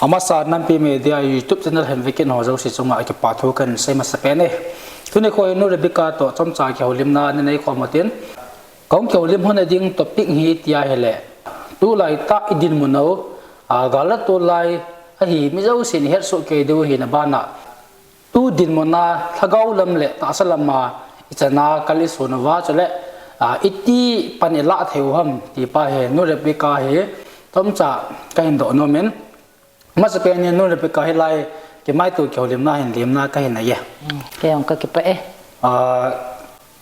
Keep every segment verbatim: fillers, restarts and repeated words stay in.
Amasa Nampi Media YouTube channel hin vekit ho jouse chunga kipa thu kahin sei masa pen e. Tuni kho hi Nu Rebecca toh chomcha kihoulimna nei khom utin. Kahung kihoulim hon a ding topic hi tia hileh, tulai tah i dinmun u, a, gal a tulai ahi mi jousen i hetsoh kei diu ahi na bana. Tu dinmun a lhagao lam le tahsa lam a i chan a kal i sun uva chule, a, iti pan i lah thei u ham ti pa hi Nu Rebecca hi chomcha kahin doh nom in. Amasa pen in Nu Rebecca hilai kimaito kihoulimna hin lemna kahin nei e. Hmm, kei jong ka kipah e. A,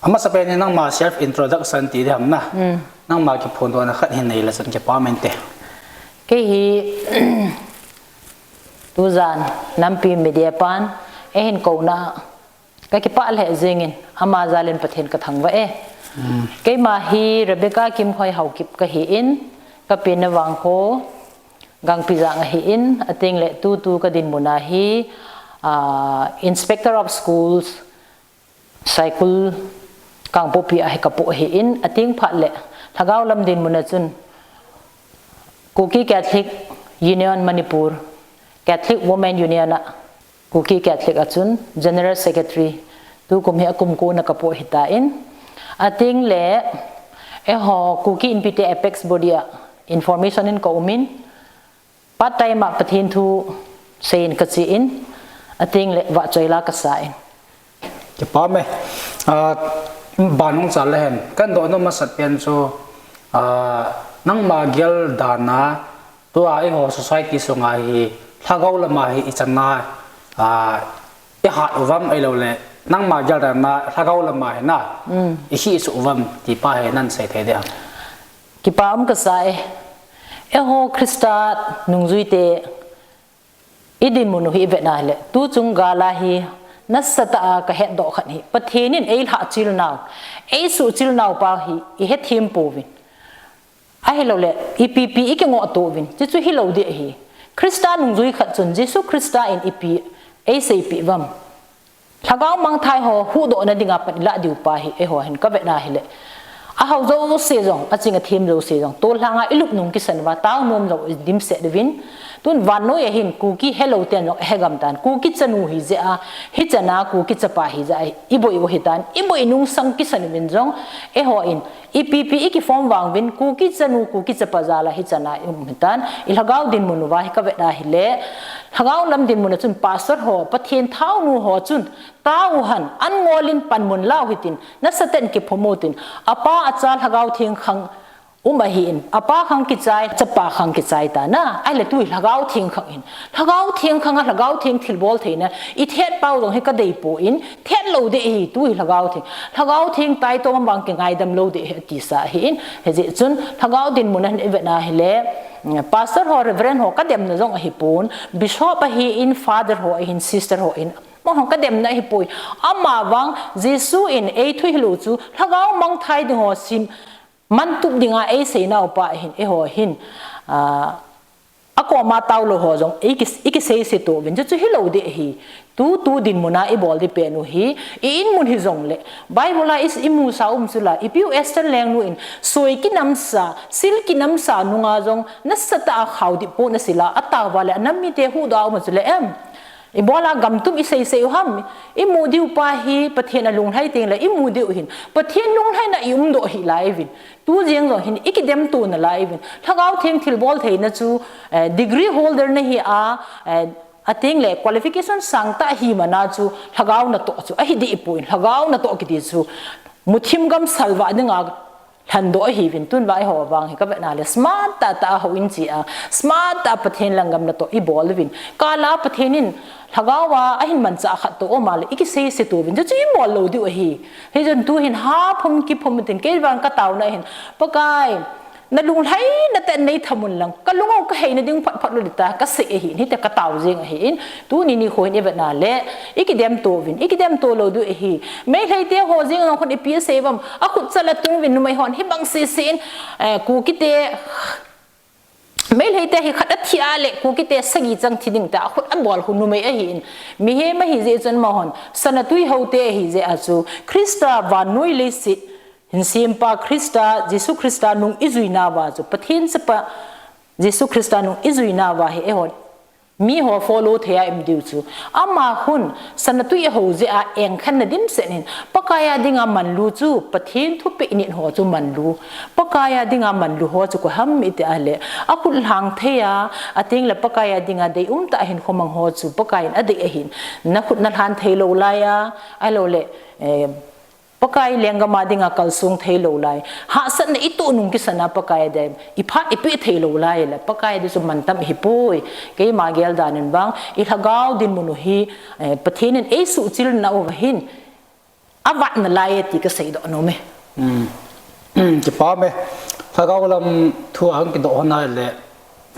amasa pen in nangma self introduction ti ding ham na. Hmm. Nangma kiphondohna khat hin nei le chun kipa mente. Kei hi tujan Nampi Media pan eihin kouna ka kipah lheh jingin, ama jalin Pathen ka thangvah e. Hmm. Keima hi Rebecca Kimkhoi Haokip kahi in, ka penna vang kho Gangpijang ahi in, ateng le tutu ka dinmun a hi, ah, Inspector of Schools, Saikul Kangpokpi a hi ka poh ahi in, ateng phat le lhagao lam dinmun a chun Kuki Catholic Union Manipur, Catholic Women Union a Kuki Catholic a chun General Secretary, tukum hi akum ko na ka poh ahitan, ateng le eiho Kuki Inpi te Apex Body a information in ka um in, part time a Pathen thu seiyin ka che in, ateng le vahchoi la ka sa in. Kipa me. A, ban hung chal le hen. Kahin doh nom masat pen chu, a, nangma gel dan a, tua eiho society sunga hi lhagao lam a hi i chan a, a, i hat uvam ahilou le, nangma gel dan a lhagao lam a hi na, mm, i hih soh uvam ti pa hi nan sei thei ding ham? Kipa um ka sa e. Eiho Christa nungjui te i dinmun u hi i vet na le, tuchung gal a hi nasatah a ka hetdoh khat hi, Pathen in ei lhahchil nau, ei suhchil nau pa hi i hethem pouvin. Ahilou le, ipi pi i kingoh to uvin, chuchu hilou ding ahi. Christa nungjui khat chun Jesu Christa in ipi ei seipeh uvam? Lhagao mangthai ho huhdohna dinga pan i lah diu pa hi eiho hin ka vet na hile, a hao jouse jong, a ching a them jouse jong, tolhang a i lup nung kisan uva, tao nom jong i dimset uvin, tun vannoi a hin Kuki helou ten jong ahe gam tan, Kuki chanu hi jeh a, hichan a Kuki chapa hi jeh a i boi u ahitan, i boi nung sang kisan uvin jong, eiho in ipi pi i kiform vang uvin, Kuki chanu, Kuki chapa jal a hichan a i um ahitan, i lhagao dinmun uva hi ka vet na hile, lhagao lam dinmun a chun pastor ho, Pathen thaonu ho chun, tao u hen, an ngol in panmun lau hitin, nasatah in kiphum utin, apa acha lhagao theng khang um ahi in, apa khang kichai, chapa khang kichai ta na, ahile tu hi lhagao theng khang in, lhagao theng khang a lhagao theng thilbol theina i thet pau jong hi ka dei poi, thet lou ding ahi, tu hi lhagao theng, lhagao theng taitom vang kingaidam lou ding ahi, ati sa ahi in, hijeh chun lhagao dinmun a hin i vet na hile, pastor ho, reverend ho ka demna jong ahi pon, bishop ahi in, father ho ahin, sister ho ahin, amaho ka demna ahi poi, ama vang Jesu in ei thuhil u chu lhagao mangthai ding ho sim, mantup dinga ei seinau pa ahin, eiho hin, a, akoma taolou ho jong ei ki, i kisei se to uvin, chuchu hilou ding ahi. Tu, tu dinmun a i bol ding pen u hi, i inmun hi jong le, Bible a i, i musa um chu la, ipi u Esther lengnu in, soi kinamsa, sil kinamsa nunga jong, nasatah a khao ding po na sil a, atao uva le, anam mite huhdoh a um a chu le em. Ibola gamtup i seisei u ham, i mu diu pa hi Pathen a lunglhai teng le i mu diu hin, Pathen lunglhaina i umdoh hih lai uvin. Tu jeng jong hin i kidemto nalai uvin. Lhagao theng thilbol theina chu, eh, degree holder na hi a, eh, ateng le qualification sangtah hi mana chu lhagao natoh chu ahi dih poi, lhagao natoh kiti chu muthim gam salvah dinga lhandoh ahiuvin, tun va eiho vang hi ka vet na le smart tah tah a houin chi a, smart tah a Pathen lang gam natoh i bol uvin. Kal a Pathen in lhagao a ahin manchah khat toh um a le, i kisei se to uvin, chuchu i bol lou diu ahi. Hichun tu hin haphum kiphum tin kei vang ka taona hin, Pakai, na lunglhaina tah in nei thamun lang, ka lung u ka heina ding phat phat lou ding tia ka sei ahi, hitia ka tao jeng ahi in, tuni nikho hin i vet na le, i kidemto uvin, i kidemto lou diu ahi. Meitei te ho jeng jong khun ipi asei uvam, akhut chal a tung uvin numei hon hibang sese in, eh, Kuki te, Meitei te hi khat athi a le, Kuki te sagi chang thi ding tia akhut abol khu numei ahi in, mihem ahi jeh chun amahon, sana tui hou te ahi jeh a chu, Christa vannoi leiset hin sempa Christa, Jesu Christa nung i juina uva chu, Pathen chapa Jesu Christa nung i juina uva hi eihon Mi ho follow thei a um diu chu. Ama hun, sana tui a ho jeh a engkhen na dimset in. Pakai a dinga manlu chu, Pathen thupeh nit ho chu manlu. Pakai a dinga manlu ho chu koi ham iti a le. Akhut lhang thei a, ateng le Pakai a dinga deium tah a hinkho mang ho chu, Pakai in adei ahin. Nakhut nalhan thei lou lai a, ahilou le, eh, Pakai lenggam a dinga kalsong thei lou lai. Hahsatna itoh nung kisan a Pakai a dia iphat ipeh thei lou lai le. Pakai a dia chu mantam hipoi. Keima gel dan in vang, ilhagao dinmun u hi, eh, Pathen in eisuhchil nauva hin avat nalai e ti kasei doh nom e. Hmm. Hmm, kipa me. Lhagao lam thu a hung kidoh hon a le.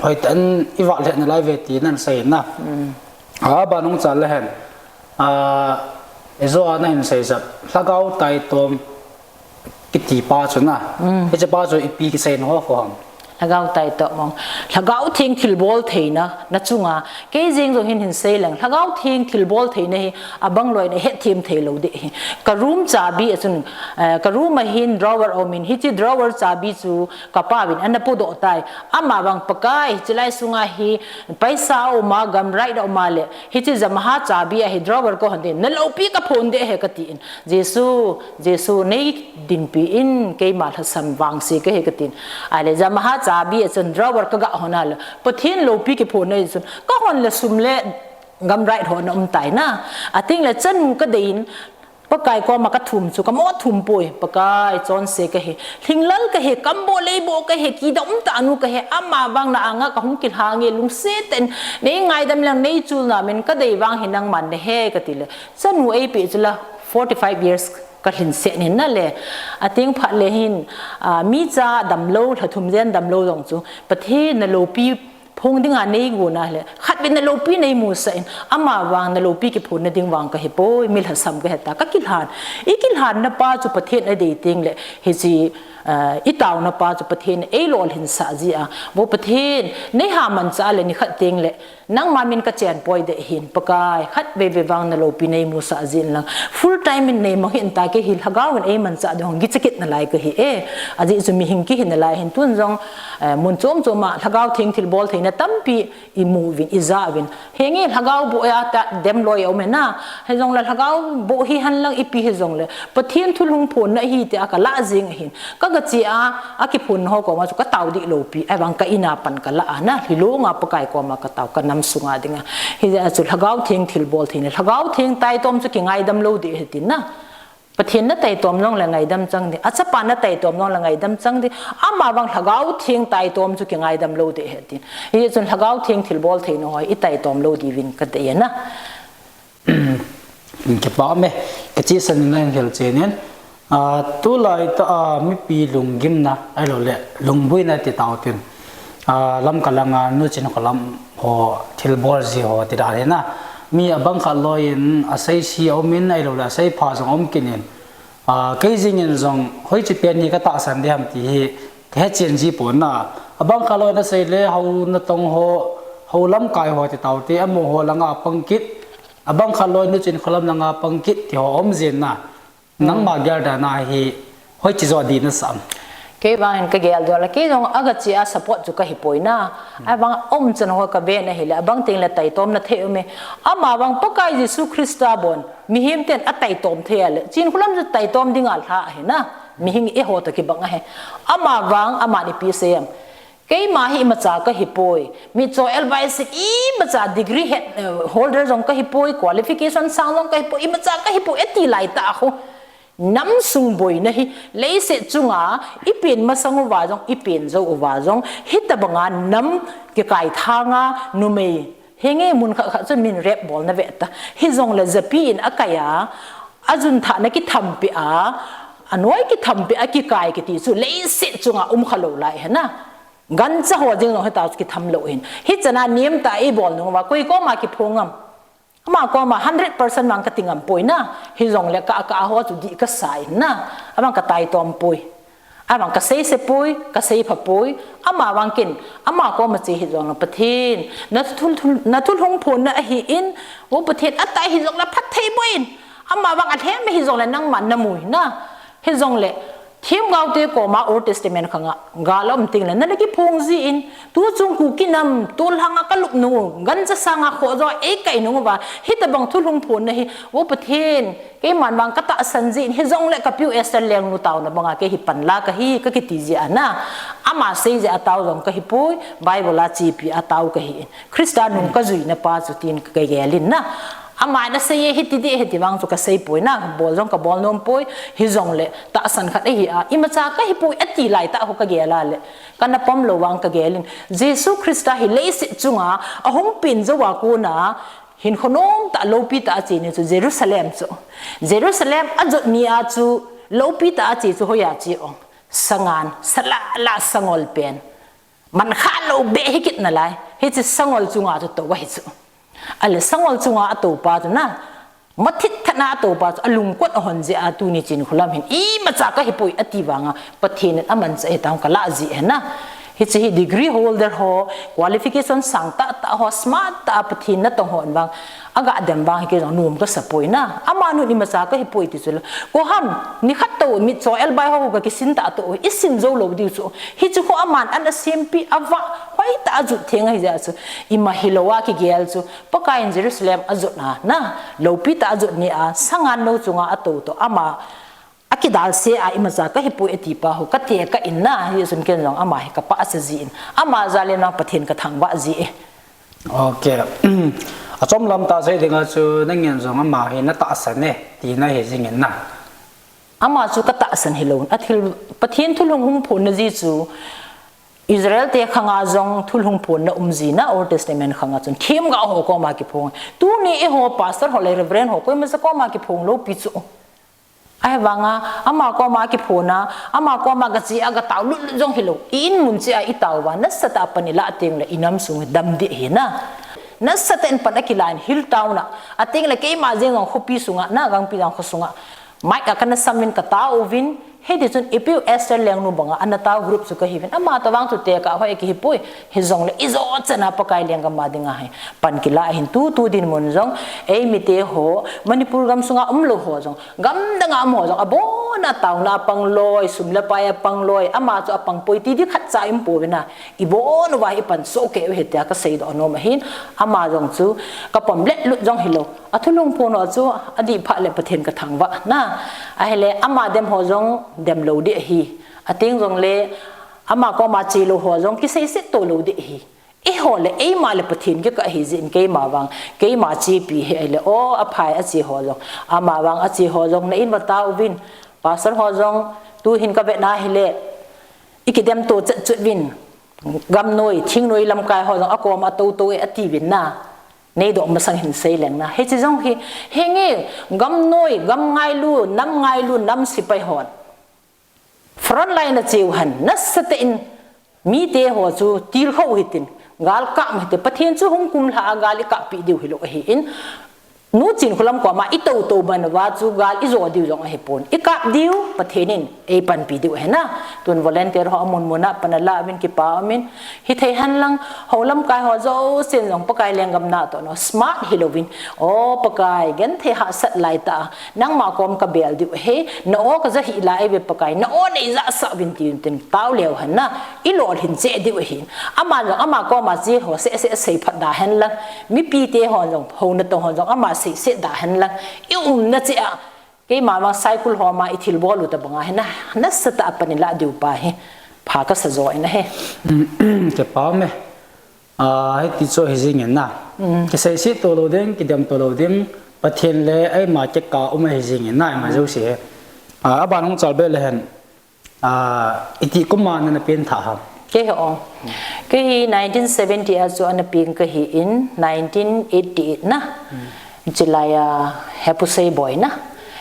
Hoitah in ivat lheh nalai ve ti nasei na. Hmm. A, banung cha le hen. A, ijo a nahin seijep. Lhagao taitom kiti pa chu na. Hmm. Hiche pa chu ipi kisei na ho kho ham. Lhagao taitom mong. Lhagao Theng thilbol theina, nachunga. Kei jeng jong hin hin sei leng. Lhagao Theng thilbol theina hi, abang loi na hetthem thei lou ding ahi. Ka room chabi a chun, eh, ka room a hin drawer um in, hiche drawer chabi chu, Ka pa vin ana podoh tai. Ama vang Pakai, chilai sunga hi paisa uma, gam right uma le. Hiche Yamaha chabi ahi drawer kahon ding. Naloupi kaphon ding ahi katin. Jesu, Jesu nei dinpi in keima lhasam vangse kahi katin. Ahile Yamaha chabi a chun drawer kaga hon a le. Pathen loupi kiphon na chun. Kahon le sum le gam right ho ana um tai na. Ateng le chanu kadei in Pakai koma kathum chu, kamo thum poi, Pakai, chonse kahi. Lhinglel kahi, kambo leibo kahi, kidom tanu kahi, ama vang na anga kahung kilhang e, lungset in, nei ngaidam lang, nei chul na min kadei vang hi nangman nahe kati le. Chanu eipeh chu la, forty-five years kalhin se nin na le. Ateng phat le hin, a, mi cha damlou, lha thum jen damlou jong chu, Pathen na loupi, Phong dinga nei gon a le, khatvei na loupi nei musah in, ama vang na loupi kiphon na ding vang kahi poi, mi lhasam kahi ta, kakilhan. Ikilhan na pa chu Pathen adei teng le, hiche, eh, itao na pa chu Pathen eilolhin sah ji a. Vo Pathen, nei ha manchah le nikhat teng le, nangma min kachen poi ding ahin, Pakai, khatvei vei vang na loupi nei musah jin lang. Full time in nei mang hih in ta kei hi lhagao in eimanchah ding hung kicha kit nalai kahi e. Ajeh chu mihem kihi nalai hin tun jong, eh, mun chom chom a, lhagao theng thilbol theina tampi imu uvin, ija uvin. Henge lhagao boh a ta dem loi a um e na. Hijongle lhagao boh hihen lang ipi hijongle. Pathen thu lhung phon na hi tia kalah jing ahin. Kaga che a, akiphon ho koma chu katao dih lou pi. Ahivang ka in a pan kalah a na. Hilou nga Pakai koma katao, kanam sunga dinga. Hijeh a chu lhagao theng thilbol theina. Lhagao theng taitom chu kingaidam lou ding ahi tin na. Pathen na taitom nong le ngaidam chang ding. Achapa na taitom nong le ngaidam chang ding. Ama vang lhagao theng taitom chu kingaidam lou ding ahi tin. Hijeh chun lhagao theng thilbol theina ho itaitom lou diuvin kadei na. Kipa me, kachisan in nahin hilchen in. A, tulai tah a, mipi lunggimna, ahilou le, lungboina ti tao tin. A, Lamka langa, nu chin kho lam ho, thilbol ji ho, ti dan hi na. Mi abang khat loi in, aseise aum in, ahilou le, aseipha jong aum kit in. A, kei jeng in jong, hoiche pen hi katahsan ding ham ti hi, kahechen ji pon na. Abang khat loi in asei le, hou natong ho, hou lamkai ho ti tao te, amaho langa pang kit. Abang khat loi nu chin kho lam langa pang kit ti ho um jin na. Nangma gel dan a hi hoiche jo dih nasa am? Kei vang in kagel doh le, kei jong aga che a support chu kahi poi na. Ahivang um chan ho kave na hile, abang teng le taitom na thei um e. Ama vang Pakai Jesu Christa bon, mihem ten ataitom thei a le. Chin kho lam chu taitom ding a lha ahi na. Mihem eiho toh kibang ahi. Ama vang, aman ipi asei am? Keima hi imacha kahi poi. Mitcho L Y C imacha degree het, eh, holder jong kahi poi, qualification sang jong kahi poi, imacha kahi poi, eti lai tah a khu. Nam sung boina hi, leiset chunga, ipen masang uva jong, ipen jou uva jong, hitabanga nam kikai thanga, numei. Henge mun khat khat chun min rape bol na ve ta. Hijongle japi in akai a, ajun thah na kitham pi a, anoi kitham pi a kikai kiti chu, leiset chunga um kha lou lai ahi na. Gancha ho jeng jong hita chu kitham lou hin. Hichan a nem tah a ibol nung uva, koi koma kiphong am. Ama koma hundred percent vang kati ngam poi na. Hijongle ka, ka ho chu dih kasa in na. Ama kataitom poi. Ama kaseise poi, kaseipha poi. Ama vang ken, ama koma che hijongle Pathen. Na thul, thul, na thulhung phon na ahi in. O Pathen, atai hijongle phatthei boh in. Ama vang alhem hijongle nangman namu in na. Hijongle, Themgao te koma Old Testament khanga gal aum tengle, nana kiphong jin, tuchung Kuki nam, tolhanga kalup nung u, gancha sanga khoh jo, eikai nung uva, hitobang thulhung phonna hi, O Pathen, keiman vang katahsan jin, hijongle kapiu Esther lengnu taona banga kei hi panla kahi, kakiti jia na. Ama sei jia tao jong kahipoi, Bible a chepi a tao kahin. Christa nung kajuina pa chu tin kagelin na. Ama nasei e, hiti di, hiti vang chu kasei poi na, bol jong kabol nom poi, hijongle, tahsan khat ahi a, imacha kahipoi ati laitah ho kagel a le, kana pom lou vang kagelin. Jesu Christa hi leiset chunga ahung pen jou a kona, hinkho nomtah loupitah a che ni chu Jerusalem chu. Jerusalem ajot ni a chu loupitah a che chu hoiya che ong. Sangan, salala sangol pen. Mankha lou beh hikit nalai. Hiche sangol chunga chu tou ahi chu. Ale sangol chunga atou pa chu na. Mathit thana atou pa chu alungkot ahon jeh a tuni Chinkholam hin. Imacha kahipoi ati vanga. Pathen in amanchah ahi tah kalah ji ahi na. Hiche hi degree holder ho, qualification sang tahtah ho, smart tah a Pathen natong hon vang. Aga dem vang hi kei jong nom kasa poi na. Amanun imacha kahipoi ti chu la. Koham, nikhat tou mitcho elbai ho kakisin tah tou, isin jou lou diu chu. Hichu ho aman ana sempi, avah, hoitah a jut theng ahi jeh chu. Ima hilou a kigel chu. Pakai in Jerusalem ajot a, na, loupitah a jot ni a, sangan nou chunga atou tou, ama, akidalse a, imacha kahipoi ati pa ho, kate ka in na, hichun ken jong ama hi kapahcha jin, ama jal in vang Pathen kathangvah ji e. Ok. Achom lam tah sei dinga chu, nangin jong ama hi natahsan e, tina hi jingin na. Ama chu katahsan hilou, athil, Pathen thulhung hung phonna ji chu, Israel te khanga jong thulhung phonna um ji na Old Testament khanga chun themgao ho koma kiphong. Tuni eiho pastor ho le reverend ho koima cha koma kiphong lou pi chu. Ahivanga ama koma kiphonna, ama koma gache a gatao lut lut jong hilou. I in mun cheh a itao uva, nasatah a pan ilah tengle inam sung dam ding ahi na. Nasatah in pan akilah in hill town a. Atengle keima jeng jong khopi sunga, na gangpi jong kho sunga. Mic a kana sam uvin katao uvin, hiti chun ipiu Esther lengnu banga ana tao group chu kahiuvin. Ama tobang chu tekah hoi kahipoi, hijongle ijot chan a Pakai lenggam a dinga hi pan kilah ahin tutu dinmun jong, eimite ho, Manipur gam sunga umlou ho jong, gam danga um ho jong, abon a taona a pang loi, sum le pai a pang loi, ama chu apang poi ti di khatcha um pouvin a, ibon uva hi pan soh kei u hitia kasei doh nom ahin, ama jong chu kapom let lut jong hilou. Athulhung phon ho chu adih phat le Pathen kathangvah na. Ahile ama dem ho jong dem lou ding ahi. Ateng jongle ama koma che lou ho jong kiseiset to lou ding ahi. Eiho le eima le Pathen kikah ahi jeh in keima vang, keima chepi hi ahile, o, aphai ache ho jong. Ama vang ache ho jong na in uva tao uvin. Pastor ho jong tuhin kavet na hile, ikidem to chet chet uvin. Gamnoi, thingnoi lamkai ho jong akom a tou tou e ati uvin na. Neidoh masang hin sei leng na. Hiche jong hi, henge, gamnoi, gam ngailu, nam ngailu, nam sepai hon. Front line a cheu hen, nasatah in mite ho chu tilkhou hitin, gal kap hite, Pathen chu hung kumlha a gal ikappi diu hilou ahin, Nu Chinkholam koma itou tou man uva chu gal ijo diu jong ahipon. Ikap diu, Pathen in eipanpi diu ahi na. Tun volunteer ho amun mun a pan ala uvin kipa umin. Hithei henlang, hou lamkai ho jousen jong Pakai lenggam natoh na smart hilouvin. O Pakai, genthei hahsat laitah a, nangma kom kabel diu ahi, na o kaja hih lai ve Pakai, na o neija sah uvin tin tin tao leu hen na. Ilolhin cheh diu ahin. Ama jong, ama koma che ho seh seh seiphat da henlang. Mipite hon jong, hou natong hon jong, ama seiset da henlang. I umna cheh a, keima vang cycle ho ma ithilbol u tabang ahi na, nasatah a pan ilah diu pa hi. Pha kasa jo in ahi. Kipa ume. Ah, hiti chu hi jingin na. Kiseiset to lou ding, kidem to lou ding, Pathen le eima kikah a um ahi jingin na, eima jouse hi. Ah, aban hung chalbe le hen. Ah, iti kum a nana pengthah ham? Kei ho. Kei hi nineteen seventy a chu ana peng kahin, nineteen eighty-eight na. Chulai a Hepusei Boi na.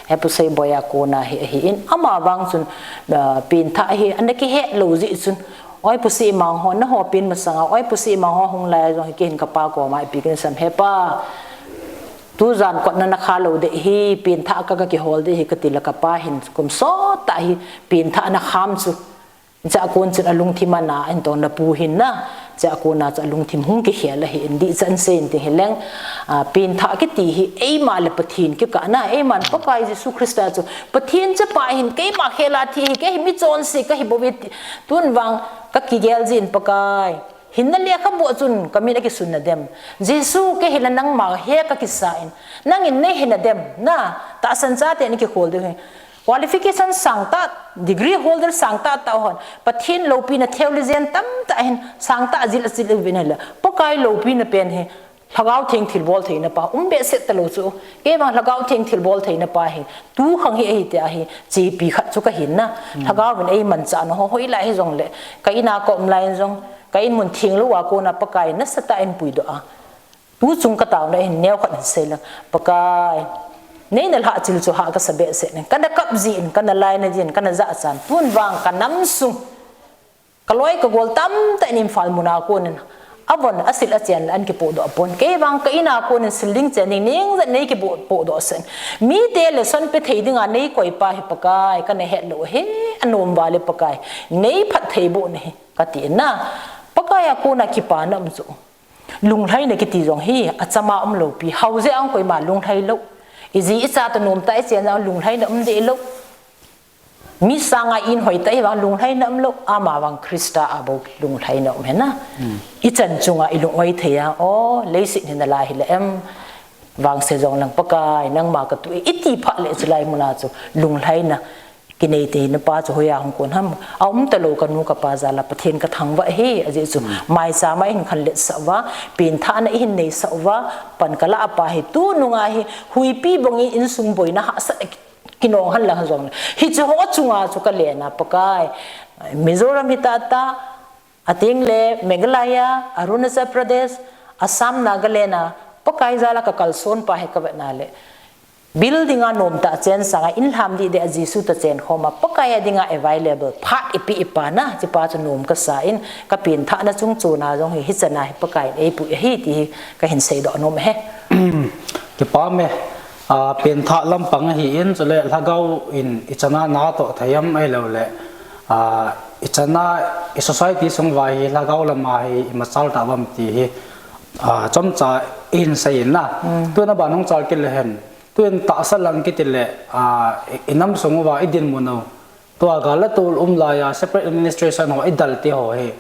Hepusei Boi a kona hi ahin. Ama vang chun, ah, pengthah hi ana kihet lou jeh chun. Oi Pu Semang ho, nangho peng masanga, oi Pu Semang ho hung lai jong hi kei hin kapa koma ipi kin sam, He pa. Tujan kotna nakha lou ding ahi, pengthah ka, kakihol ding ahi kati le kapa hin kum sot tah hi pengthah ana kham chu. Chua kon chun alungthim ana, ahin tong napu hin na. Chua kon a chu alungthim hung kikhel ahi in dih chan sei in ti hileng. A, pengthah kiti hi, eima le Pathen kikah na, eiman Pakai Jesu Christa chu, Pathen chapa hin, keima khel a thi hi, kei hi michonse kahi bou ve ti, tun vang kakigel jin Pakai. Hinna lekhabu a chun kamin akisun nadem. Jesu, kei hi la nangma he kakisa in. Nangin neihe nadem. Na, tahsan chate in kikhol diu hi. Qualification sangtah, degree holder sangtah tah hon. Pathen loupina theologian tamtah hin sangtah jil jil uvin ahile. Pakai loupina pen hi. Lhagao Theng thilbol theina pa, um behseh talou chu. Kei vang Lhagao Theng thilbol theina pa hi. Tu khang hi ahi tia hi. Chepi khat chu kahin na. Lhagao vin eimanchah na ho hoilai hijongle. Ka in a ka um lai in jong. Ka in mun thenglou a kona Pakai nasatah in puidoh a. Tu chung kataona hin neokhat hin sei leng. Pakai. Neina lhachil chu ha kasa behseh in. Kana kap jin, kana laina jin, kana jachan. Tun vang kanam sung. Kaloi kagol tamtah in Imphal mun a konin. Avon asil achen le an kipohdoh pon. Kei vang ka in a konin sil ding chen ding ningjet nei kipohdoh sen. Mite lesson pe thei dinga nei koi pa hi Pakai, kana het lou hi, anom val e Pakai. Nei phatthei boh nahi, kati na. Pakai a kona kipana um chu. Lunglhaina kiti jong hi, achama umlou pi. Hao jeh a koima lunglhai lou. Iji icha toh nomtah ichen jong lunglhaina um deh lou. Mi sanga in hoitah hi vang lunglhaina umlou, ama vang Christa a bou lunglhaina um hena. Ichan chunga ilung oi thei a, o, leiset hi nalai hile em. Vangse jong lang Pakai, nangma katu e, iti phat le chulai muna chu lunglhaina kinei theina pa chu hoiya hung kon ham. Aum talou kanu kapa jal a Pathen kathangvah e, ajeh chu maicham a hin khanlet sah uva, pengthahna ihin nei sah uva, pan kalah pa hi tunung a hi, huipi bang in insung boina hahsat kinong hen lang jong. Hiche ho chunga chu kalen a Pakai. Mizoram hi tata, ateng le Meghalaya, Arunachal Pradesh, Assam, Nagaland a, Pakai jal a kakalson pa hi kavet na le. Building a nomtah chen sanga in lham dih deh a Jesu toh chen khom a, Pakai a dinga available, phat ipi ipa na, hiche pa chu nom kasa in, kapengthahna chung chon a jong hi, hichan a hi Pakai in eipui ahi ti hi kahin seidoh nom e. Kipa me. A, pengthah lampang ahi in, chule lhagao in ichan a natoh thei am ahilou le, a, ichan a i society sung uva hi lhagao lama hi imachal tah uvam ti hi, a, chomcha ihin sei in na. Tuna ban hung chal kit le hen, tun tahsa lang kiti le, a, i, inam sung uva idinmun u. Tua gal a tol um laiya separate administration ho idal ti ho hi,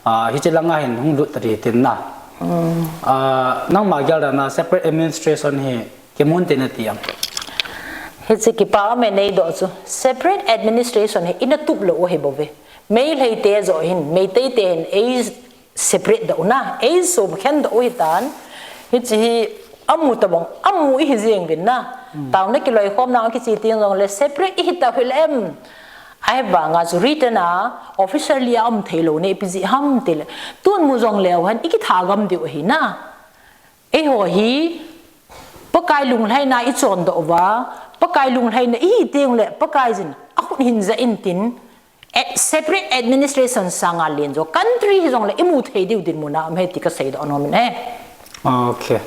a, hiche langa hin hung lut tadi tin na. A, nangma gel dan a separate administration hi kimun tin nati am? Hiche kipa me neidoh chu. Separate administration hi ina tup lou u ahi bou ve. Meitei te joh hin, Meitei te hin ei separate doh u na, ei som khen doh u hitan. Hiche hi amu tabang, amu ihi jeng uvin na. Taona kiloikhomna kiche teng jongle separate ihi tauhile em. Ahivanga chu written a, officially a um theilou ne ipi jeh ham tile. Tun mu jongleu hen ikithagam diu ahi na. Eiho hi Pakai lunglhaina ichon doh uva, Pakai lunglhaina ihi teng le Pakai jin akhut hin ja in tin. Ad-, separate administration sanga len jo, country hijongle imu thei diu dinmun a um e ti kaseidoh nom in e. Okay.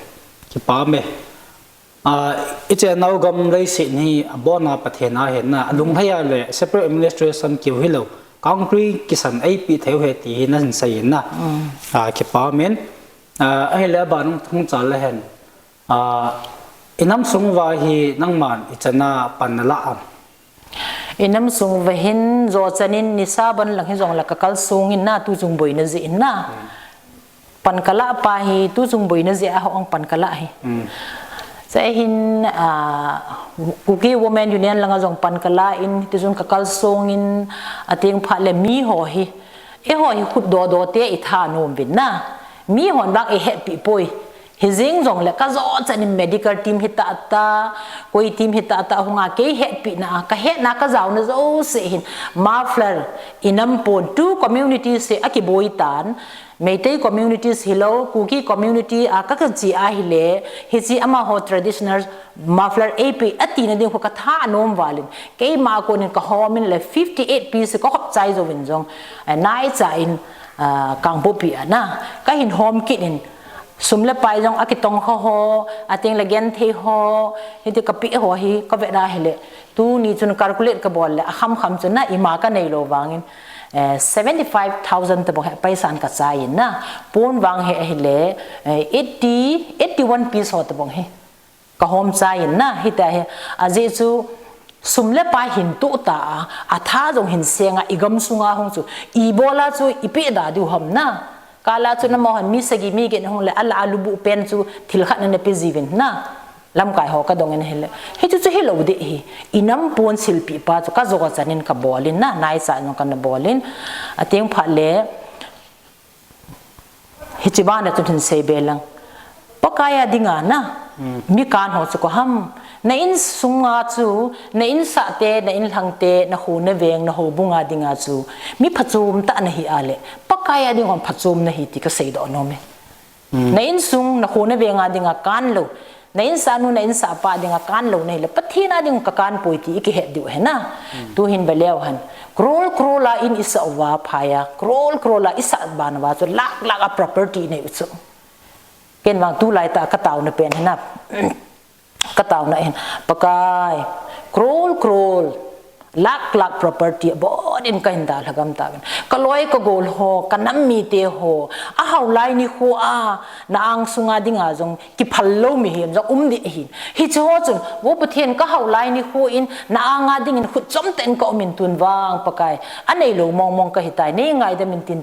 Kipa me. A, ichenau gam leiset hi abona Pathen a ahi na, alunglhai a le separate administration keu hilou, country kisan eipe thei u ahi ti hi nahin sei in na. A, kipa me. A, ahile aban hung chal le hen. A, inam sung uva hi nangman ichan a pan nalah am? Inam sung uva hin jochan in nisa ban lang hijongle kakal sung in na, tuchung boina jeh in na. Pan kalah pa hi, tuchung boina jeh a hung pan kalah hi. Chua hin, a, Kuki Women Union langa jong pan kalah in, tichun kakal sung in, ateng phat le miho hi. Eiho hi khut dodoh te ithanom uvin na. Mihon vang eihetpi poi. Hijeng jongle kajochan in medical team hi tata, koi team hi tata hunga kei hetpina, kahetna kajaona jouse hin muffler, inam pon two communities hi akiboi tan, Meitei communities hilou, Kuki community a ka, kache ahile, hiche amaho traditional muffler eipe atina ding khu kathanom val in, keima a konin kahom in le fifty eight piece hi kahop chai jouvin jong, eh, naicha in, ah, Kangpokpi a na, kahin hom kit in, sum le pai jong akitong kha ho, ateng le genthei ho, hiti kapeh ho hi, kavet ahile. Tuni chun calculate kabol le, akham kham chun na, ima kanei lou vangin. eh, seventy five thousand tabang hi paisa in kachai in na. Pon vang hi ahile, eh, eighty, eighty one piece ho tabang hi kahom chai in na. Hita hi, ajeh chu sum le pai hin toh ta a, atha jong hin seng a, igam sunga hung chu ibola chu ipe da diu ham na. Kala chu namo han mi sagi mi get hung le, ala alubu pen chu thil khat na nape jiuvin na. Lamkai ho kadong in ahile, hichu chu hilou deh hi. Inam pon silpi pa chu kajo chan in kabol in na, naicha in kana bol in. Ateng phat le, hiche bana chu hin seibe lang. Pakai a dinga na, mi kan ho chu ko ham. Na insunga chu, na insah te, na inlhang te, na kho na veng, na houbung a dinga chu mi phachom tah nahi a le, Pakai a ding hon phachom nahi ti kasei doh nom e. Na insung, na kho na veng a dinga kan lou, na insahnu, na insahpa dinga kan lou nahi le, Pathen a ding kakan poi ti ikihet diu ahi na. Tu hin veleu hen, crore crore a in isah uva phai a, crore crore a isah ban uva chu lakh lakh a property inei u chu. Ken vang tulai tah a kataona pen ahi na. Kataona hin, Pakai, crore crore, lakh lakh property abon in kahin dalha gam tauvin. Kaloi kagol ho, kanam mite ho, ahao lai nikho a, na ang sunga dinga jong kiphal lou mihem jong um deh ahin. Hiche ho chun, Vo Pathen, kahao lai nikho in na anga dingin khut chom tah in kaum in, tun vang Pakai, anei lou mong mong kahitai, nei ngaidam in tin,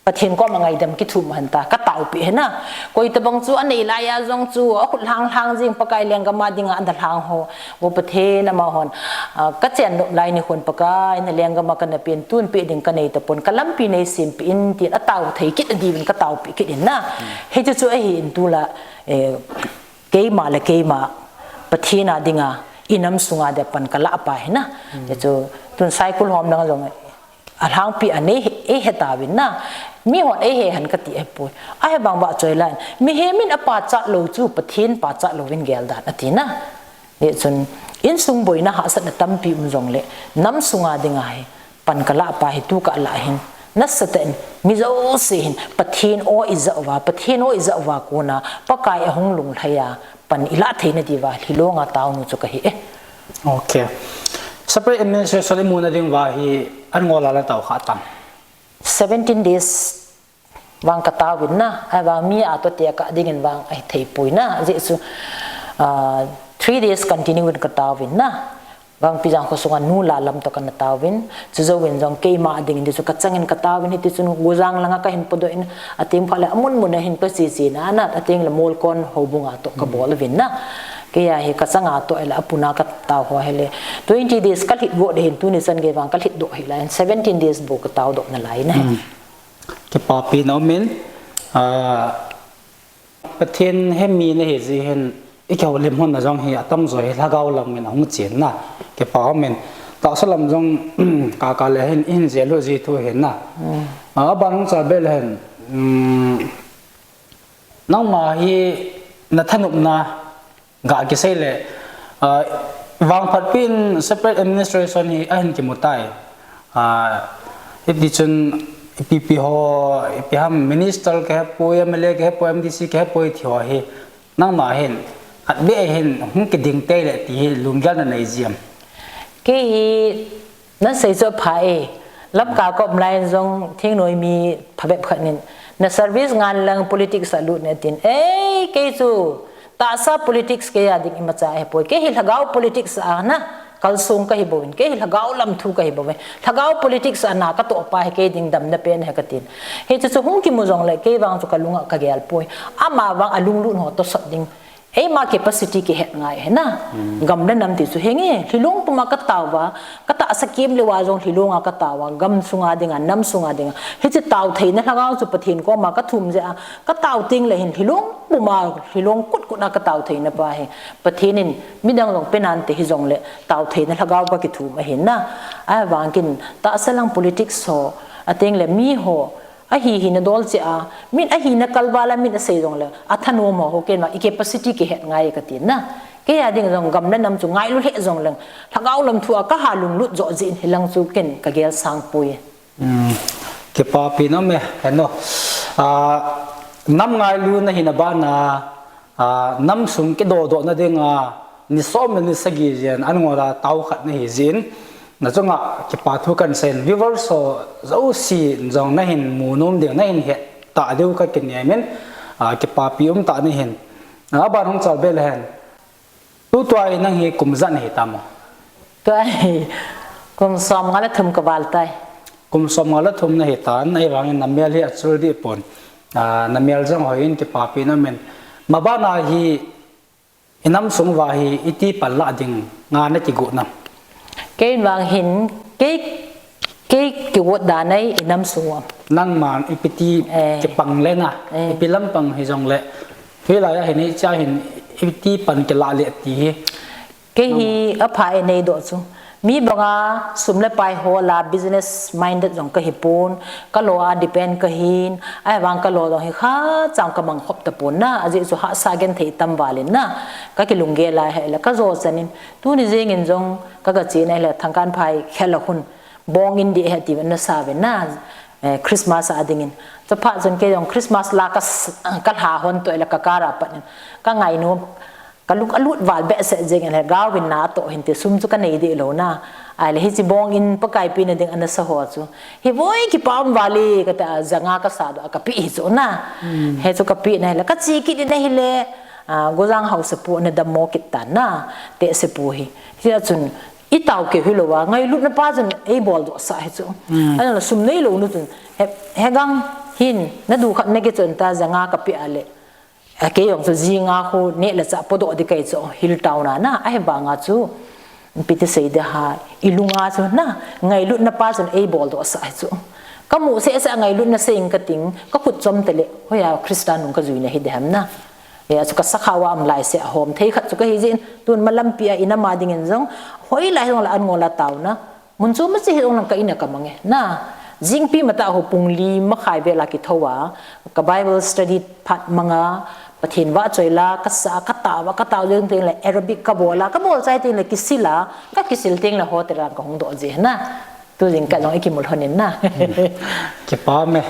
Pathen koma ngaidam kithum hen ta, kataopi ahi na. Koi tabang chu anei lai a jong chu akhut lhang lhang jing, Pakai, lenggam a dinga ana lhang ho, Vo Pathen, amahon, ah, kachen nop lai nikhon, Pakai, na lenggam a kana pen, tun pe ding kanei tapon, kalampi nei sempeh in tin, atao thei kit adiuvin kataopi kit in na. Hichu chu ahin tula, eh, keima le keima Pathen a dinga, inam sunga dia pan kalah pa ahi na. Hichu tun Saikul hom lang jong alhangpi a nei he, eihe tauvin na. Mihon eihe hen kati ahipoi. Ahivang vahchoi lai in, mihem in apachat lou chu Pathen pachat louvin gel dan ati na. Hichun, insung boina hahsatna tampi um jongle, nam sunga dinga hi pan kalah pa hi tu kalah hin, nasatah in mi jouse hin Pathen o ijah uva, Pathen o ijah uva kona Pakai ahung lunglhai a pan ilah theina diuva Lhilong a taonu chu kahi e. Ok. Separate administration imuna diuva hi an ngol a la tao kha tam? Seventeen days vang kataovin na, ahivang mi atoh te kah dingin vang ahithei poi na, ajeh chu, ah, three days continue in kataovin na. Vangpijang khosunga nu la lam toh kana taovin, chujouvin jong keima dingin ti chu kachangin kataovin, hiti chun Gojang langa kahin podoh in, ateng phat le amun mun a hin kache che na, na, ateng le Molkon houbung a toh kabol uvin na. Kei a hi kachang a toh le apuna katao ho hile, twenty days kalhit go ding hin, tuni chan gei vang kalhit doh hih lai in, seventeen days bou katao doh nalai na. Kipapi na umin, ah, Pathen hemi nahi jeh hin, ikihoulim hon na jong hi atamjo hi lhagao lam in ahung chen na. Kipa umin, tahsa lam jong, kaka le hin, ihin jel u ji thu hin na. Ah, aban hung cha be le hin, um, nangma hi nathanopna, Ga kisei le, ah, vangphatpi in separate administration hi ahin kimu tai. Ah, hiti chun ipi ipi ho, ipi ham minister kahepoi, M L A kahepoi, M D C kahepoi ti ho hi, nangma hin, khat beh hin, hung kiding tei le ti hi lunggel nanei jiem? Kei hi, Nasei chu apha e. Lamka ka um lai in jong thingnoi mi phabep khat in, na service ngan lang politics a lut in atin. Ei, kei chu tahsa politics kei a ding imacha ahipoi. Kei hi lhagao politics a na kalsong kahi bouvin. Kei hi lhagao lam thu kahi bouvin. Lhagao politics a na katoh pa hi kei ding damna pen ahi katin. Hichu chu hung kimu jongle kei vang chu kalung a kagel poi. Ama vang alunglut ho tosot ding. Eima capacity kihet ngai ahi na. Gam le nam ti chu henge, Lhilong puma katao uva, katahsa kem leuva jong Lhilong a katao uva, gam sunga dinga, nam sunga dinga. Hiche tao theina lhagao chu Pathen koma kathum jeh a, katao teng le hin Lhilong puma, Lhilong kut kut a katao theina pa hi. Pathen in midang jong pe nante hijongle, tao theina lhagao kakithum ahi na. Ahivang kin, tahsa lang politics ho, ateng le mi ho, Ahi hina dol cheh a, min ahi na kalval a min asei jongle, athanom ho, ho ken vang, i capacity kihet ngai katin na. Kei a ding jong gam le nam chu ngailu lheh jongleng, lhagao lam thu a kaha lunglut jo jeh in hilang chu ken kagel sang poi. Hmm. Kipapi nom e, heno. Ah, nam ngailuna hina bana, ah, nam sung kidodoh na dinga, ni som le ni sagi jen, an ngol a tao khat nahi jin. nachunga kipa thu kahin seiyin, viewers ho jouse jong nahin mu nom ding, nahin het ta diu kakinem in, ah, kipapi umtah nahin. Ah, aban hung chal be lehen. Tutua hi nang hi kum ijat nahi tam? Tua hi kum som nga le thum kaval tai. Kum som nga le thum nahi tan, ahivangin namel hi achul deh pon. Ah, namel jong hoiyin kipapi namen. Mabana hi inam sung uva hi iti panlah ding nga nakigot nam? Kei vang hin, kei, kei kigot dan ahi inam sung uva. Nangman ipi ti Eh. kipang le na, Eh. ipi lampang hijongle. Hilai a hin, hichea hin, iti pan kilah le ti hi. Kei hi apha e neidoh chu. Mi banga sum le pai hola business minded jong kahi pon, ka lo a depend kahin, ahivang ka lo jong hi kha chang kamang khop tapon na, ajeh chu hahsa genthei tam val in na, kakilunggel a hile, kajo chan in, tuni jeng in jong, kaga che na hile, Thangkanphai khel a hun, bong in ding ahi ati uvin ana sa uvin na, eh, Christmas a ding in. Chuphat chun kei jong Christmas la ka s-, kalha hon toh le ka car a pat in, kangai nom, Kalung alut val behseh jeng in le, gaovin natoh hinte, sum chu kanei deh lou na. Ahile hiche bong in Pakai pina ding ana sa ho chu. Hi voi kipa um val e kati a, ja nga kasa doh a kape hi chu na. Hmm. Hichu kape na hile, kache kit in ahile, ah, Gojang haosapu ana dammo kit tan na. Tehsepu hi. Hia chun, itao keu hilou a, ngailutna pa chun eibol doh sah hi chu. Hmm. Ahinla sum neilou nu chun, he, hegang hin, nadu khat nakichon tan, ja nga kape a le. A kei jong chu ji nga khu neh le chah podoh ding kahi chu Hill Town a na, ahivanga chu ipi ti sei ding ham, ilunga chu na, ngailutna pa chun eibol doh sah hi chu. Kamu seh seh a ngailutna sei ing kating, kakhut chom tah le, hoiya Christa nung kajui nahi ding ham na. Hia chu kasakha uva um lai seh a hom thei khat chu kahi jeh in, tun malampi a inam a ding in jong, hoilai jong le an ngol a taona. Mun chom a che hi jong lang ka in a kamang e. Na, jingpi matah ho pung li makhai vel a kithou a, ka Bible study phat manga, Pathen vahchoi la, kasa, katao a, katao jeng teng le aerobic kabol a, kabol chai teng le kisil a, kakisil teng le hotel a kahung doh ji na. Tu jingkah jong ikimul lhon in na. Kipa me.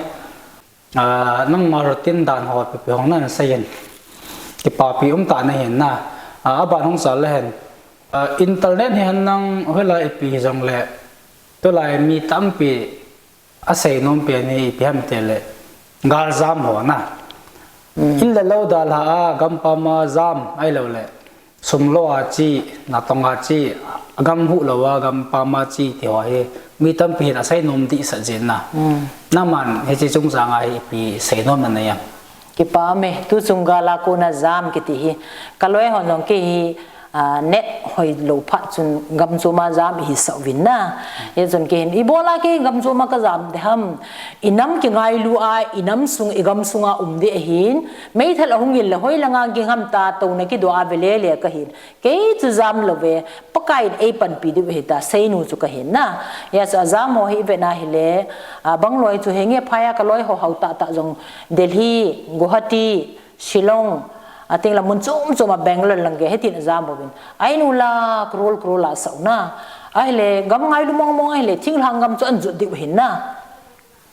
Ah, nangma routine dan ho pipi hung nan seiyin. Kipapi umtah nahin na. Ah, aban hung chal lehen. Ah, internet hi hen lang hoilai ipi hijongle. Tulai mi tampi asei nom pen hi ipi ham tile. Gal jam ho na. Mm. In le lou dalha a, gampam a jam ahilou le. Sum lo a che, natong a che, gam huh lou a, gampam a che ti ho hi, mi tampi hin asei nom dehset jin na. Mm. Nangman, hiche chungchang a hi ipi sei nom nanei em? Kipa me, tu chung gal a kona jam kiti hi. Ka loi hon jong kei hi, ah, net hoilou phat chun gam chom a jam ihi sah uvin na. Hijeh chun kei hin, ibola kei gam chom a ka jam ding ham. Inam kingailu a, inam sung, igam sunga um ding ahin. Meithal ahung in le hoilanga ging ham ta, touna kidoh a ve lele kahin. Kei chu jam lou ve, Pakai in eipanpi diu ahi ta, seinu chu kahin na. Hia chu ajam ho hi ivet na hile, a, Bangloi chu henge phai a ka loi ho hao tah tah jong Delhi, Guwahati, Shillong, a teng la mun chom chom a Bangalore lang ge, hitin ajam uvin. Ainu la crore crore la sah u na. Ahile, gam ngailu mong mong ahile, thinglhang gam chu ahin jot diu ahin na.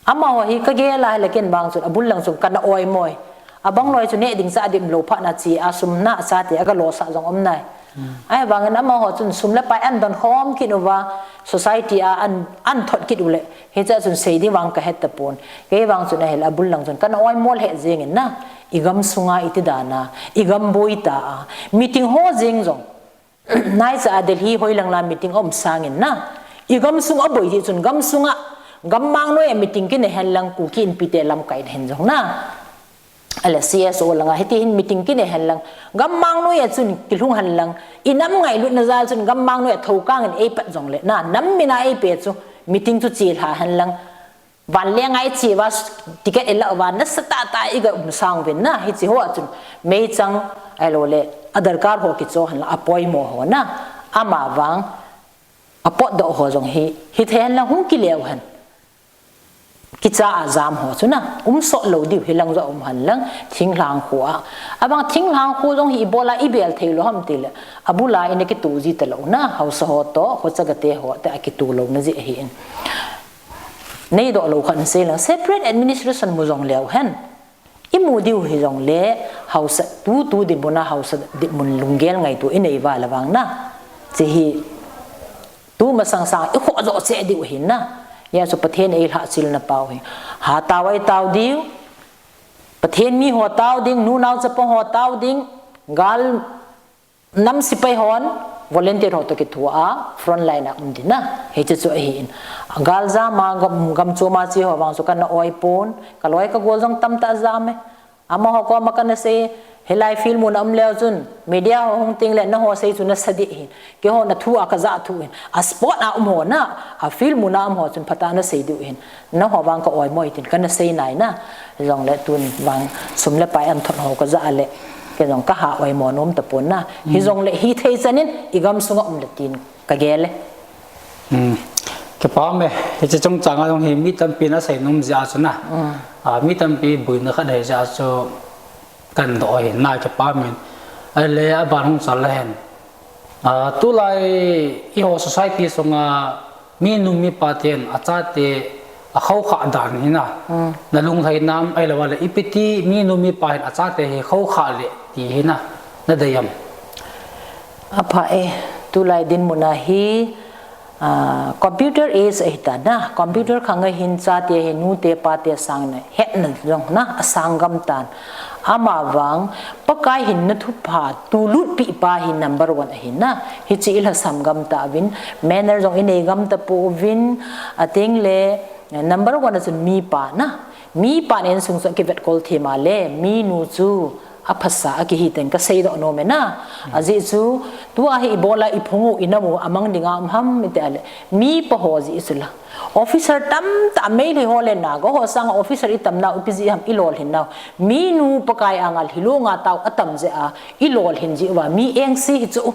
Amaho hi ka gel a hile ken vang chun abul lang chun kana oimo e. A Bangloi chu neh ding cha dim lou phat na che a sum na chate a ka losah jong um nai. Hmm. Ahivangin amaho chun sum le pai ahin don khom kit uva society a ahin, ahin thot kit u le. Hiche a chun sei ding vang ka het tapon. Kei vang chun ahile abul lang chun kana oimo lheh jeng in na. I gam sunga iti dan a, i gam boi ta a. Meeting ho jeng jong. Naicha a Delhi hoilang la meeting aum sangin na. I gam sung aboi jeh chun gam sunga, gammang noi a meeting kinei hen lang Kuki Inpi te lamkai na hin jong na. Ahile C S O langa hiti hin meeting kinei hen lang. Gammang noi a chun kilhung hen lang. I nam ngailutna jal chun gammang noi a thokang in eipat jongle na. Nam min a eipe chu meeting chu chelha hen lang. Vanleng a iche uva ticket ilah uva nasatah tah a iga um sang uvin na, hiche ho a chun meichang ahilou le adarkar ho kicho hen lang apoimo ho na, ama vang apotdoh ho jong hi, hithei hen lang hung kile u hen. Kicha a jam ho chu na, um sot lou diu hi lang jong um hen lang, thinglhang kho a. Abang thinglhang kho jong hi ibola ibel thei lou ham tile, abul a ina kito ji talou na, haosa ho toh, khochaga te ho te a kito louna jeh ahin. Neidoh lou khat in sei lang, separate administration mu jong leu hen. Imu diu hijongle, haosa tutu dinmun a haosa dinmun lunggel ngaito inei uva le vang na. Hiche hi, Tu masang sang i khoh jo che diu hin na. Hijeh chun Pathen ei lhah chil na pau hi. Ha tao ai tao diu. Pathen mi ho tao ding, nu nao chapa ho tao ding, gal nam sipai hon, volunteer ho toh kithoa, front line a um ding na. Hiche chu ahi in. Gal jam a gam, gam chom a che ho vang chu kana oi pon, ka loi ka gol jong tamtah jam e. Amaho koma kana sei, hilai field mun a um leu chun, media ho hung teng le, naho sei chu nasa ding ahin. Keiho na thu a ka ja thu in. A sport a um ho na, a field mun a um ho chun phatah a na sei diu ahin. Naho vang ka oi mo e tin, kana sei nai na. Jongle tun vang sum le pai an thot ho ka ja le. Kei jong ka ha oi mo nom tapon na. Hijongle hi thei chan in, i gam sunga um le tin. Ka gel e. Hmm. Kipa me, hiche chungchang a jong hi mi tampi na sei nom jeh a chu na. Hmm. A, mi tampi boina khat hei jeh a chu kan doh ahi na kipa me. Ahile aban hung chal le hen. A, tulai i ho society sunga mi nu mi pa ten a chate a khoukhah dan hi na. Hmm. Na lunglhai nam ahilou le ipi ti mi nu mi pa hin a chate hi khoukhah le ti hi na. Na dei am? Apha e, tulai dinmun a hi, ah, computer age ahi ta na, computer khang a hin chate hi nute pate sang na, hetna jong na, asang gam tan. Ama vang, Pakai hinna thupha, tulut pi pa hi number one ahi na, hiche i lhasam gam ta uvin, manner jong i nei gam ta pouvin, ateng le, number one a chun mi pa na, mi pa nen sung chu a kivet kol thei ma le, mi nu chu, a phasa a kihi teng ka seidoh nom e na. Ajeh chu, tua hi i bol a i phung u i nam u a mang ding a um ham i ti a le. Mi pa ho jeh chu la. Officer tamtah Meitei ho le Naga ho sang a officer i tam nau ipi jeh ham i lolhin nau. Mi nu Pakai anga lhilou nga tao a tam jeh a i lolhin jeh uva mi engse hi chu.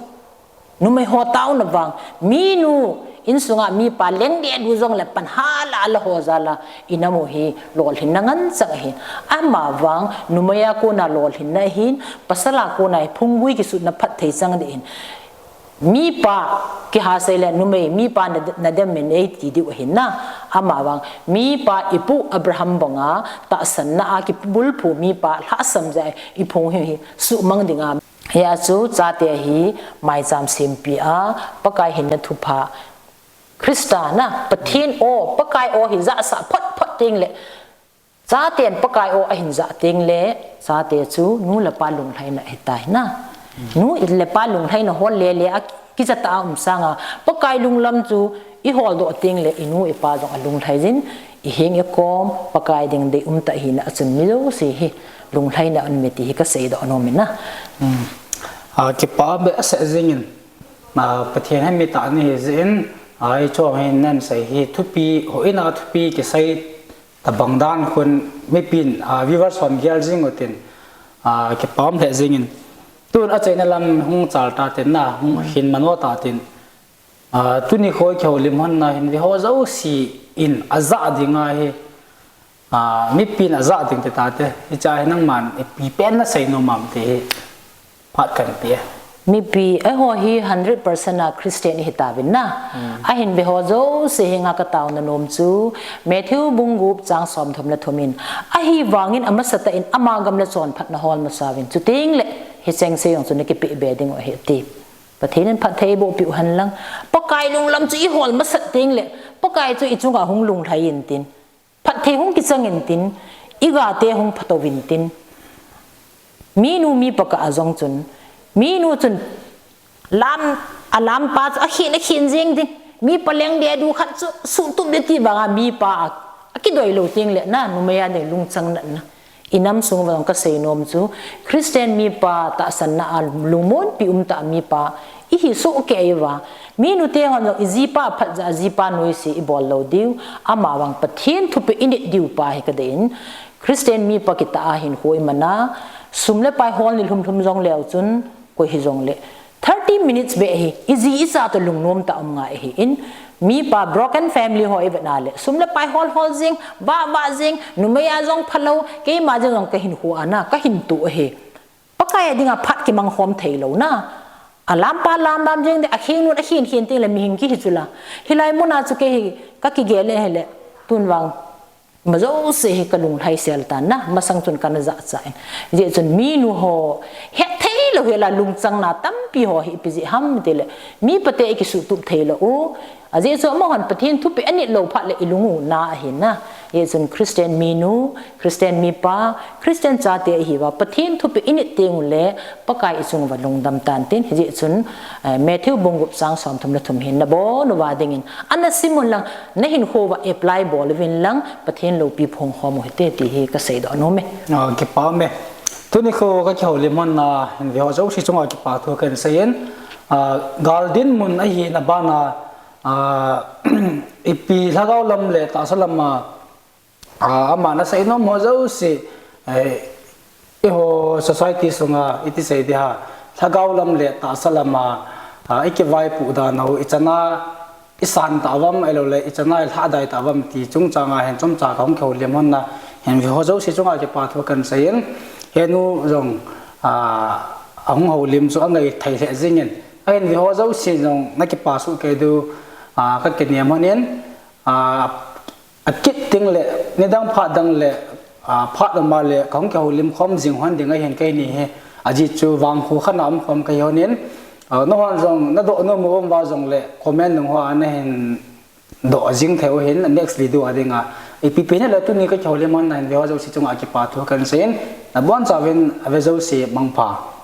Numei ho taona vang, mi nu, insunga mi pa leng deh du jong le pan hala la ho jal a, i nam u hi lolhinna ngen chang ahin. Ama vang, numei a kona lolhinna ahin, pasal a kona hi phunggui kisutna phatthei chang ding ahin. Mi pa kiha sei le numei, mi pa na, na dem min ei ti diu ahin na. Ama vang, mi pa i pu Abraham banga tahsanna a kibulphu mi pa lhasam jeh a i phung hi, hi suhmang ding a. Hia chu chate hi maicham sempi a, Pakai hinna thupha, Christa na, Pathen o, Pakai o hi jahsah phot phot teng le, chaten Pakai o ahin jah teng le, chate chu nu le pa lunglhaina ahi tai na. Nu le pa lunglhaina hol le le a kicha ta a um sanga, Pakai lunglam chu i holdoh teng le, i nu i pa jong a lunglhai jin, i heng i kom, Pakai ding dei um ta hina a chun mi jouse hi lunglhaina um e ti hi ka seidoh nom e na. Hmm. A, kipa be a seh jingin, a, Pathen hi mi tah ni hi jeh in, a, i chong hi nan sei hi thupi, ho in a thupi kisei tabang dan khun mipin, a, viewers hon gel jing utin, a, kipa um lheh jingin. Tun a cheina lam hung chal ta tin na, hung hin mano ta tin. A, tuni khoi kihoulim hon na hin ve ho jouse in a jah ding ahi. A, mipin a jah ding ti ta te. Hiche hi nangman ipi pen na sei nom am ti hi phat kan pe. Mipi, eiho hi hundred percent a Christian i hi tauvin na. Hmm. Ahin ve ho jouse henga ka taona nom chu, Matthew bung gup chang somthum le thum in, ahivangin amasatah in ama gam le chonphatna hol masa uvin. Chuteng le, hicheng se jong chu na kipe be ding u ahi ati. Pathen in phatthei eiboh piu hen lang. Pakai lunglam chu i hol masat teng le, Pakai chu i chunga hung lunglhai in tin. Phatthei hung kichang in tin, i gate hung phatou vin tin. Minu mipa kah a jong chun, minu chun lam, a lampa chu akhin, akhin jeng ding. Mipa leng deh du khat chu suhtup ding ti vanga mipa a, akidoi lou teng le na, numei a ding lungchang natna. I nam sung vang ka sei nom chu, Christian mipa tahsanna a lungmonpi um tah mipa, i hi soh kei uva. Minu te hon jong i jipa phat jeh a jipa noise i bol lou diu, ama vang Pathen thupeh i nit diu pa hi ka dei in. Christian mipa kitah a hinkho i man a, sum le pai hol ni lhum lhum jong leu chun, koi hi jong le. Thirty minutes beh hi, i ji i cha toh lungnom tah a um ngai ahi in, mipa broken family ho i vet na le, sum le pai hol hol jing, vah vah jing, numei a jong phalou, keima jeng jong ka hinkho a na, ka hin tu ahi. Pakai a dinga phat kimang khom thei lou na. A lampa lam lam jeng ding, a khingnun a khin khin teng le mihem kihi chu la. Hilai mun a chu kei hi, ka kigel le hi le, tun vang. Ima jouse hi ka lunglhai sel tan na, masang chun kana jahcha in. Hijeh chun minu ho, het thei Lou hela lungchang na tampi ho hi ipi jeh ham tile, mi pate ikisutup thei lou u. Ajeh chu amahon Pathen thupeh anit lou phat le ilung u na ahi na. Hijeh chun Christian minu, Christian mipa, Christian chate ihiuva Pathen thupeh init teng ule Pakai ichung uva lungdam tan tin. Hijeh chun, eh, Matthew bung gup chang somthum le thum hin nabon uva dingin ana sim un lang, nahinkho uva apply bol uvin lang, Pathen loupi phong khom u hite ti hi kasei doh nom e. Ah, kipa me. Tuni kho kakihoulim hon na hin ve ho jouse chunga kipa thu kahin seiyin. Ah, gal dinmun ahina bana, ah, ipi lhagao lam le tahsa lama, ah, ama nasei nom ho jouse, eh, eiho society sunga iti sei ding ham, lhagao lam le tahsa lama, ah, ikivaipoh dan u, ichana isan tauvam, ahilouleh ichana ilhahdai tauvam ti chungchanga hin chomcha kahung kihoulim hon na hin ve ho jouse chunga kipa thu kahin seiyin. Henu jong, ah, ahung houlim chu angai thei lheh jingin, ahin ve ho jouse jong nakipa soh kei diu, ah, kakinem hon in, ah, akit ding le, nidang phat dang le, ah, phat lama le, kahung kihoulim khom jing hon ding ahin keini hi, ajeh chu vangkho khat a um khom kahi hon in, ah, nahon jong, nadoh nom u um uva jongle, comment nung hoa nahin doh jing thei u hin, next video a dinga. Ipi pi hile tuni kakihoulim hon na hin ve ho jouse chunga kipa thu kahin seiyin, nabonchauvin ave jouse mangpha.